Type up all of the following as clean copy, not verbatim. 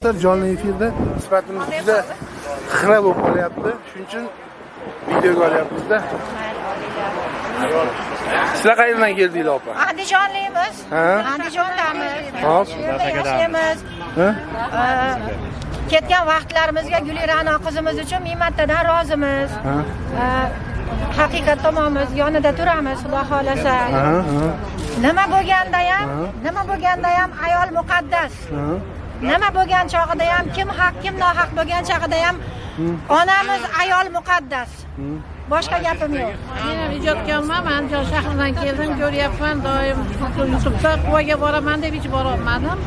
Jonli efirda sifatimiz juda xira bo'lib qolyapti. Shuning uchun videoga olyapmizda. Sizlar qayerdan keldinglar, opa? Andijonlikmiz. Ha? Andijondamiz. Hop. Shu yerda yashaymiz. Ha? Ketgan vaqtlarimizga Guli Ra'no qizimiz uchun ming martadan rozimiz. Ha? Haqiqat tomonmiz, yonida turamiz, Xudo xohlasa. Ha, ha. Nima bo'lganda ham, nima bo'lganda ham ayol muqaddas. Ha. Nima bo'lgan chog'ida ham, kim haq, kim nohaq bo'lgan chog'ida ham onamiz ayol muqaddas. Boshqa gapim yo'q. Men ham ijodkorman, Andijon shahridan keldim, ko'ryapman doim YouTube'da. Quvaga boraman deb hech borolmadim.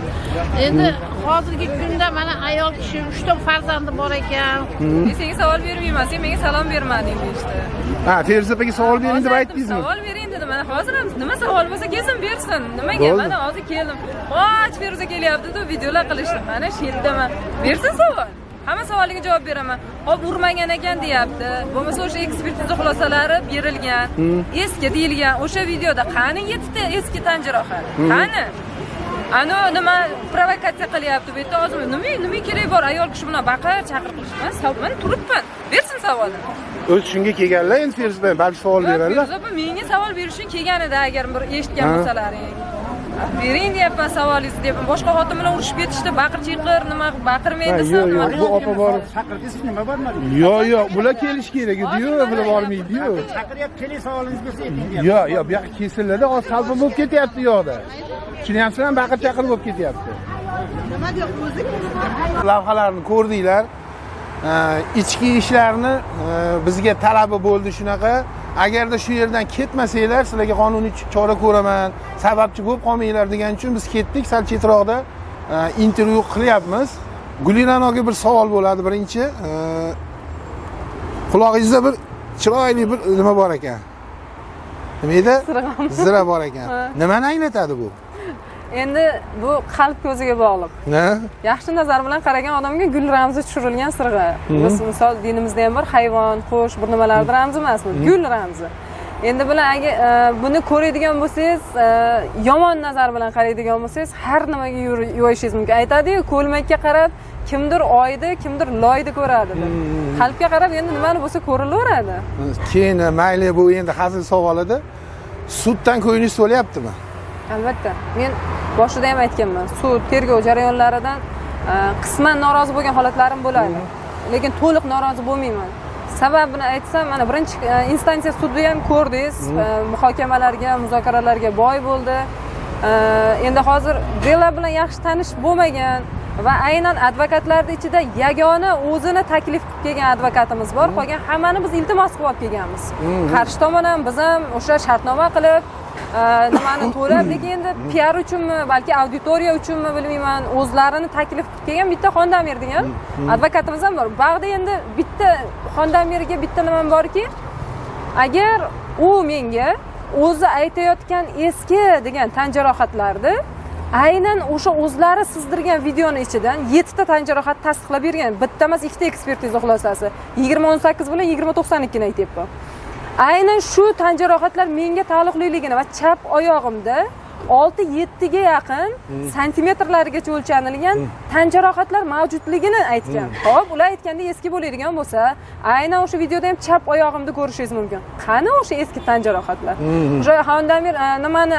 Endi hozirgi kunda mana ayol kishi 3 ta farzandi bor ekan. Men senga savol bermayman, sen menga salom bermading, deyishdi. Ha, Feruza opaga savol bering deb Hozir aytdim, aytdingizmi? Savol bering dedim. Mana hozir ham nima savol bo'lsa kelsin, bersin. Nimaga? Bo'ldi. Mana hozir keldim. Voch, Feruza kelyapti deb videolar qilishdi. Mana shu yerdaman. Bersin savol. Hamma savoliga javob beraman. Hop, urmagan ekan deyapti. Bo'lmasa o'sha ekspertiza xulosalari berilgan. Eski deyilgan. O'sha videoda qani yettita eski tan jarohati? Qani? Ano nima provokatsiya qilyapti bu yerda hozir? Nima kerak bor ayol kishi bilan baqir chaqir qilish? Man savol turibman, bersin savolni. O'zi shunga kelganlar endi, Feruza opa, balki savol beradilar. Feruza opa menga savol berish uchun kelgan edi, agar bir eshitgan Ha. bo'lsalaring. Bering deyapman savolingizni deyapman. Boshqa xotin bilan urushib ketishdi, baqir chaqir nima baqirmang Ha, desam, yo'q, nima yo'q, bu opa borib Chaqirdingiz, nima bormadingiz? Yo'q, bular kelish kerak edi-yu, bular bormaydi-yu. Chaqiryapti, keling, savolingiz bo'lsa ayting, deyapti. Yo'q, bu yoqqa kelsinlarda, hozir salqin bo'lib ketyapti u yoqda. Tushunyapsizmi? Baqir chaqir bo'lib ketyapti. Lavhalarni ko'rdinglar. Ichki ishlarni bizga talabi bo'ldi shunaqa. Agarda shu yerdan ketmasanglar, sizlarga qonuniy chora ko'raman, sababchi bo'lib qolmanglar degan uchun biz ketdik, sal chetroqda intervyu qilyapmiz. Guliranoga bir savol bo'ladi birinchi. Qulog'ingizda bir chiroyli bir nima bor ekan. Nima edi? Zira bor ekan. Nimani anglatadi bu? Endi bu qalb ko'ziga bog'liq. Ha? Yaxshi nazar bilan qaragan odamga gul ramzi tushirilgan sirg'a. Biz misol dinimizda ham bir hayvon, qush, bir nimalarni ramzi emasmi? Gul ramzi. Endi bilan agar buni ko'radigan bo'lsangiz, yomon nazar bilan qaraydigan bo'lsangiz, har nimaga yo'yishingiz mumkin. Aytadi-yu, ko'lmakka qarab kimdir oyni, kimdir loyni ko'radi deb. Qalbga qarab endi nimani bo'lsa ko'rilaveradi. Keyin, mayli, bu endi hazil savol edi. Suddan ko'nglingiz to'lyaptimi? Albatta. Men boshida ham aytganman, sud, tergov jarayonlaridan qisman norozi bo'lgan holatlarim bo'ladi. Lekin to'liq norozi bo'lmayman. Sababini aytsam, mana birinchi instansiya sudi ham ko'rdingiz, muhokamalarga, muzokaralarga boy bo'ldi. Endi hozir дела bilan yaxshi tanish bo'lmagan va aynan advokatlarni ichida yagona o'zini taklif qilib kelgan advokatimiz bor. Qolgan hammani biz iltimos qilib olib kelganmiz. Qarshi tomon ham, biz ham o'sha shartnoma qilib, nimani to'lab, lekin endi piar uchunmi, balki auditoriya uchunmi, bilmayman, o'zlarini taklif qilib kelgan bitta Xondamir degan advokatimiz ham bor. Bag'da endi bitta Xondamirga bitta nimam borki, agar u menga o'zi aytayotgan eski degan tan jarohatlarni aynan o'sha o'zlari sizdirgan videoni ichidan yettita tan jarohat tasdiqlab bergan, bitta emas, ikkita ekspertiza xulosasi 20.18 bilan 20.92ni aytyapman, aynan shu tan jarohatlar menga taalluqliligini va chap oyog'imda 6-7 ga yaqin santimetrlargacha o'lchanilgan tan jarohatlar mavjudligini aytgan. Ho'p, ular aytganda eski bo'ladigan bo'lsa, aynan o'sha videoda ham chap oyog'imni ko'rishingiz mumkin. Qani o'sha eski tan jarohatlar? O'sha Xondamir nimani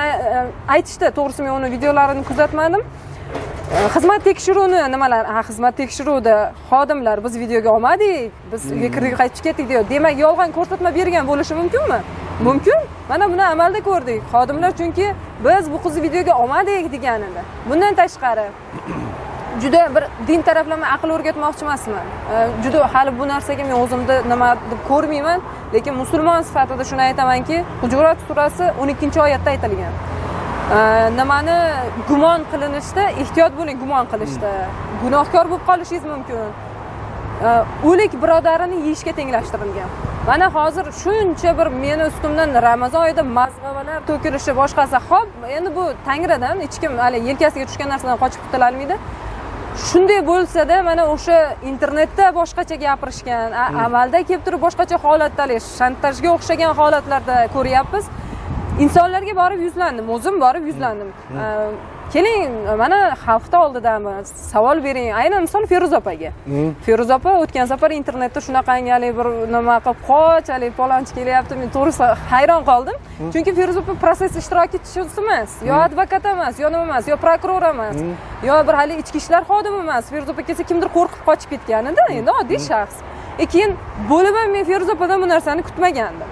aytishdi, to'g'risi men uni videolarini kuzatmadim. Xizmat tekshiruvini nimalar, ha, xizmat tekshiruvida xodimlar biz videoga olmadik, biz uyga kirdik, qaytib ketdik, deyapti. Demak, yolg'on ko'rsatma bergan bo'lishi mumkinmi? Mumkin. Mana buni amalda ko'rdik. Xodimlar chunki biz bu qizni videoga olmadik deganida. Bundan tashqari, juda bir din taraflama aql o'rgatmoqchi emasman. Juda hali bu narsaga men o'zimni nima deb ko'rmayman, lekin musulmon sifatida shuni aytamanki, Hujurat surasi 12-oyatda aytilgan. Nimani gumon qilinishda ehtiyot bo'ling, gumon qilishda gunohkor bo'lib qolishingiz mumkin. O'lik birodarini yeyishga tenglashtirilgan. Mana hozir shuncha bir meni ustimdan Ramazon oyida mazg'abalar to'kilishi, boshqasi. Ho'p, endi bu Tangridan, hech kim hali yelkasiga tushgan narsadan qochib qutula olmaydi. Shunday bo'lsada, mana o'sha internetda boshqacha gapirishgan, amalda kelib turib boshqacha holatda, haligi shantajga o'xshagan holatlarda ko'ryapmiz. Insonlarga borib yuzlandim, o'zim borib yuzlandim. Keling, mana xalqni oldidamiz, savol bering. Aynan misol Feruz opaga. Feruz opa o'tgan safar internetda shunaqangi haligi bir nima qilib, qoch, haligi palonchi kelyapti, men to'g'risi hayron qoldim. Chunki Feruz opa protsess ishtirokchisi emas, yo advokat emas, yo nima emas, yo prokuror emas, yo bir hali ichki ishlar xodimi emas. Feruz opa kelsa, kimdir qo'rqib qochib ketgan edi, endi oddiy shaxs. Keyin bo'lib ham men Feruz opadan bu narsani kutmagandim.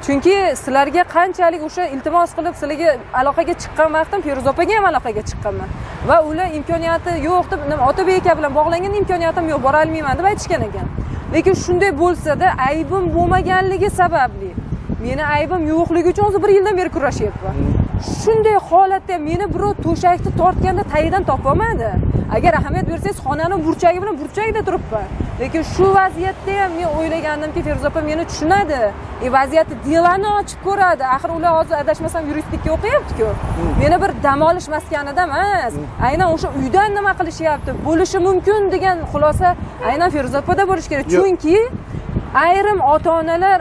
Chunki sizlarga qanchalik o'sha iltimos qilib, sizlarga aloqaga chiqqan vaqtim Feruz opaga ham aloqaga chiqqanman va ular imkoniyati yo'q deb, nima, Otabek aka bilan bog'langan, imkoniyatim yo'q, borolmayman deb aytishgan ekan. Lekin shunday bo'lsa-da, aybim bo'lmaganligi sababli, meni aybim yo'qligi uchun o'zi bir yildan beri kurashyapman. Shunday holatda meni birov to'shakni tortganda tagidan topolmadi. Agar ahamiyat bersangiz, xonani burchagi bilan burchagida turibman. Lekin shu vaziyatda ham men o'ylagandimki, Feruz opa meni tushunadi, vaziyatni, дело ni ochib ko'radi. Axir ular hozir, adashmasam, yuristlikka o'qiyapti-ku. Meni bir dam olish maskanida emas, aynan o'sha uydan nima qilishyapti, bo'lishi mumkin degan xulosa aynan Feruz opada bo'lishi kerak. Yo'q. Chunki ayrim ota onalar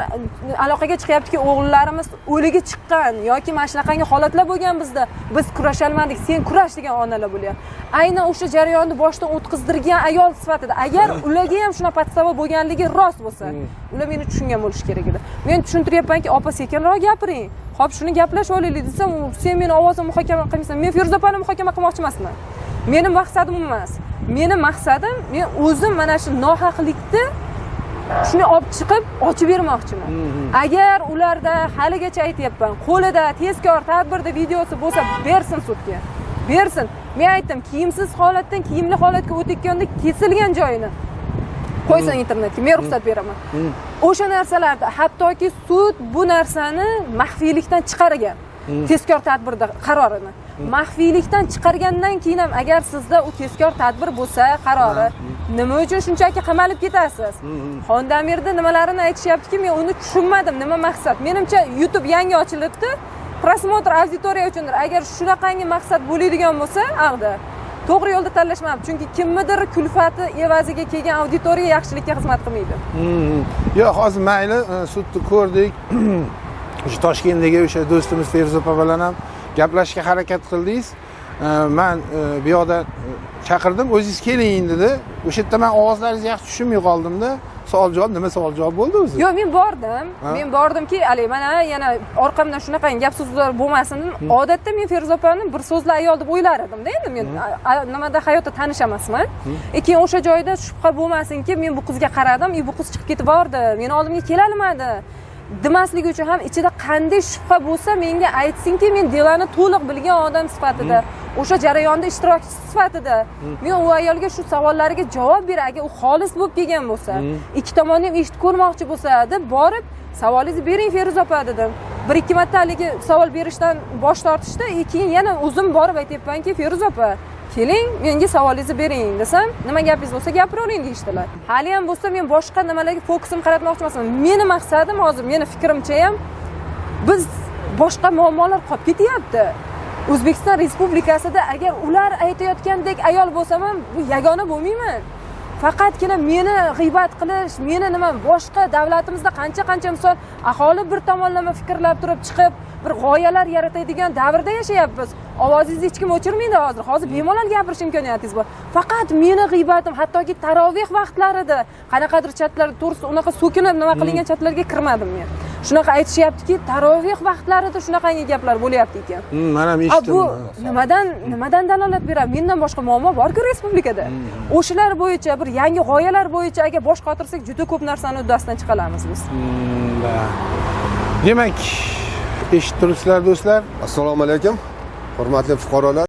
aloqaga chiqyaptiki, o'g'illarimiz o'ligi chiqqan yoki mana shunaqangi holatlar bo'lgan bizda, biz kurasholmadik, sen kurash degan onalar bo'lyapti. Aynan o'sha jarayonni boshdan o'tkazdirgan ayol sifatida, agar ularga ham shunaqa подстава bo'lganligi rost bo'lsa, ular meni tushungan bo'lishi kerak edi. Men tushuntiryapmanki, opa, sekinroq gapiring, hop, shuni gaplashib olaylik desam, sen meni ovozimni muhokama qilmaysan. Men Feruza opani muhokama qilmoqchi emasman, meni maqsadim u emas. Meni maqsadim, men o'zim mana shu nohaqlikni shuni olib chiqib ochib bermoqchiman. Agar ularda, haligacha aytyapman, qo'lida tezkor tadbirda videosi bo'lsa, bersin, sudga bersin. Men aytdim, kiyimsiz holatdan kiyimli holatga o'tayotganda kesilgan joyini qo'ysin internetga, men ruxsat beraman o'sha narsalarni. Hattoki sud bu narsani maxfiylikdan chiqargan, tezkor tadbirda qarorini maxfiylikdan chiqargandan keyin ham, agar sizda u tezkor tadbir bo'lsa qarori, nima uchun shunchaki qamalib ketasiz? Xondamirni nimalarini aytishyaptiki, men uni tushunmadim, nima maqsad. Menimcha, YouTube yangi ochilibdi, просмотр, auditoriya uchundir. Agar shunaqangi maqsad bo'ladigan bo'lsa, ag'da to'g'ri yo'lda tanlashmabdi, chunki kimnidir kulfati evaziga kelgan auditoriya yaxshilikka xizmat qilmaydi. Yo'q, hozir mayli, sudni ko'rdik. O'sha Toshkentdagi o'sha do'stimiz Feruza opa bilan ham gaplashishga harakat qildingiz. Man bu yoqda chaqirdim, o'zingiz keling dedi. O'sha yerda man ovozlaringizni yaxshi tushunmay qoldimda. Savol javob, nima savol javob bo'ldi o'zi? Yo'q, men bordim. Men bordimki, haligi mana yana orqamdan shunaqangi gap so'zlar bo'lmasin dedim. Odatda men Feruza opani bir so'zli ayol deb o'ylar edimda. Endi men nimada, hayotda tanish emasman. Keyin o'sha joyda shubha bo'lmasinki, men bu qizga qaradim и bu qiz chiqib ketib bordi, meni oldimga kelolmadi demasligi uchun ham, ichida qanday shubha bo'lsa, menga aytsinki, men дело ni to'liq bilgan odam sifatida, o'sha jarayonda ishtirokchi sifatida men u ayolga shu savollariga javob beray. Agar u xolis bo'lib kelgan bo'lsa, ikki tomonni ham eshitib ko'rmoqchi bo'lsa deb borib, savolingizni bering, Feruza opa, dedim. Bir ikki marta haligi savol berishdan bosh tortishdi. Keyin yana o'zim borib aytyapmanki, Feruza opa, keling, menga savolingizni bering desam, nima gapingiz bo'lsa gapiravering deyishdilar. Hali ham bo'lsa, men boshqa nimalarga fokusimni qaratmoqchi emasman. Meni maqsadim hozir, meni fikrimcha ham, biz boshqa muammolar qolib ketyapti O'zbekiston Respublikasida. Agar ular aytayotgandek ayol bo'lsam ham, bu yagona bo'lmayman. Faqatgina meni g'iybat qilish, meni nima, boshqa davlatimizda qancha qancha misol aholi bir tomonlama fikrlab turib chiqib, bir g'oyalar yaratadigan davrda yashayapmiz. Ovozingizni hech kim o'chirmaydi hozir. Hozir bemalol gapirish imkoniyatingiz bor. Faqat meni g'iybatim, hattoki taroveh vaqtlarida qanaqadir chatlar, to'g'risi, unaqa so'kinib nima qilingan chatlarga kirmadim men. Shunaqa aytishyaptiki, taroveh vaqtlarida shunaqangi gaplar bo'lyapti ekan. Man ham A, eshitdim. bu nimadan dalolat beradi? Mendan boshqa muammo borku respublikada. O'shalar bo'yicha, bir yangi g'oyalar bo'yicha agar bosh qotirsak, juda ko'p narsani uddasidan chiqa olamiz biz. Да. Demak, eshitib turibsizlar, do'stlar. Assalomu alaykum, hurmatli fuqarolar.